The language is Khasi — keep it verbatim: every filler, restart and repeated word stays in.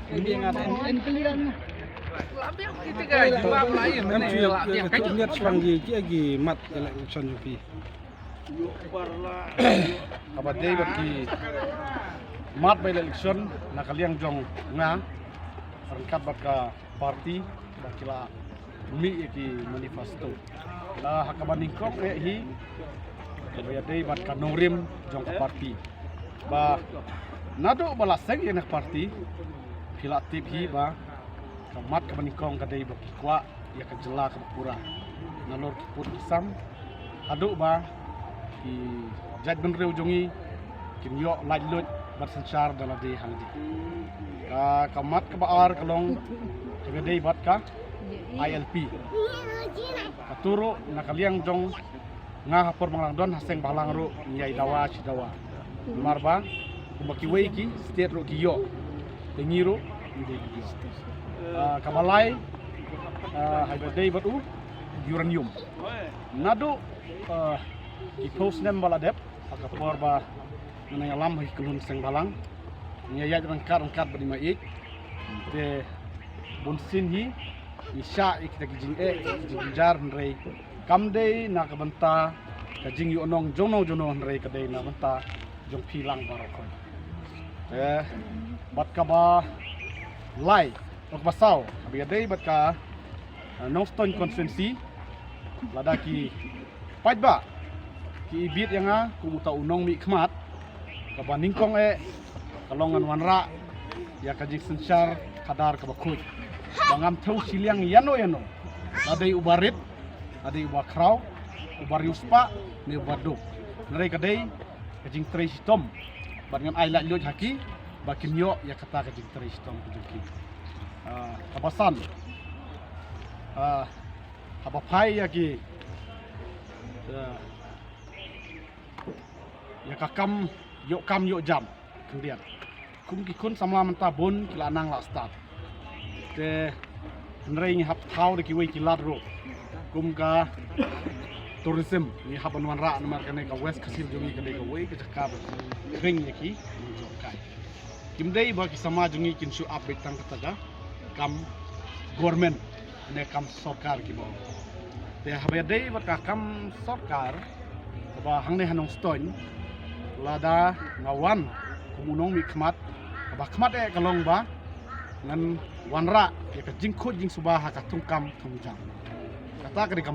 Em chu ïa, ïa, ïa, ïa, mat election jong phi. Haba dei bad ki mat ba election na ka liang jong nga ryngkat bad ka party ba ki la mih ïa ki manifesto. La ha kaba nyngkong eh hi kaba ïadei bad ka nongrim jong ka party. Ba naduh ba la seng ïa na ka party phi la tip hi ba ka mat kaba nyngkong ka dei ba ki kwah ïa ka jylla kaba pura. Nalor ki pud ki sam haduh ba ki jaitbynriew jong ngi kin ïoh laitluid bad synshar da lade hangne. Ka, ka mat kaba ar ka long kaba dei bad ka I L P. Ka tu ruh na ka liang jong nga ha por ba nga dang don ha seng bhalang ruh ngi ïai dawa shi dawa. Namar ba kumba kiwei ki state ruh ki ïoh te ngi ruh ngi dei ki ïoh. Ah, kaba lai, ah, haba dei bad u uranium. Naduh, ah, ki phew snem ba la dep ha ka por ba ngan ïalam ha ki kynhun seng bhalang ngi ïaid ryngkat ryngkat bad i Maieit. Te bun sien hi ngi shah ïa kita ki jingeh ki jingjynjar hynrei kam dei na ka bynta ka jingïohnong jong no jong no hynrei ka dei na bynta jong phi lang baroh khoit. Te bad kaba lai, kaba saw, kaba ïadei bad ka, eh, Nongstoiñ constituency, lada ki paidbah ki ibit ïa nga kum uta u nongmihkhmat, kaba nyngkong eh ka long ngan wanrah ïa ka jingsynshar khadar kaba khuid. Ba ngam thew shiliang ïano ïano, la dei uba rit, la dei uba khraw, uba riewspah ne uba duk. Hynrei ka dei ka jingtrei shitom bad ngan ai laitluid ha ki ba kin ïoh ïa kata ka jingtrei shitom ka jong ki. Ah, kaba san, ah, haba phai ïa ki, ah, ïa ka kam ïoh kam ïoh jam khyndiat. Kum ki khun samla mynta bun ki la nang la stad. Te hynrei ngi hap thaw da kiwei ki lad ruh kum ka tourism ngi hap ban wanrah namar kane ka West Khasi Hills jong ngi ka dei kawei ka jaka ba khring ïa ki nongjoh kai. Kim dei ba ki samla jong ngi kin shu ap beit tang kata ka kam government ne kam sorkar kiba ong. Te haba ïadei bad ka kam sorkar kaba hangne ha Nongstoiñ, lada nga wan kum u nongmihkhmat, kaba khmat eh ka long ba ngan wanrah ïa ka jingkhuid jingsuba ha ka thungkam thungjam. Kata ka dei ka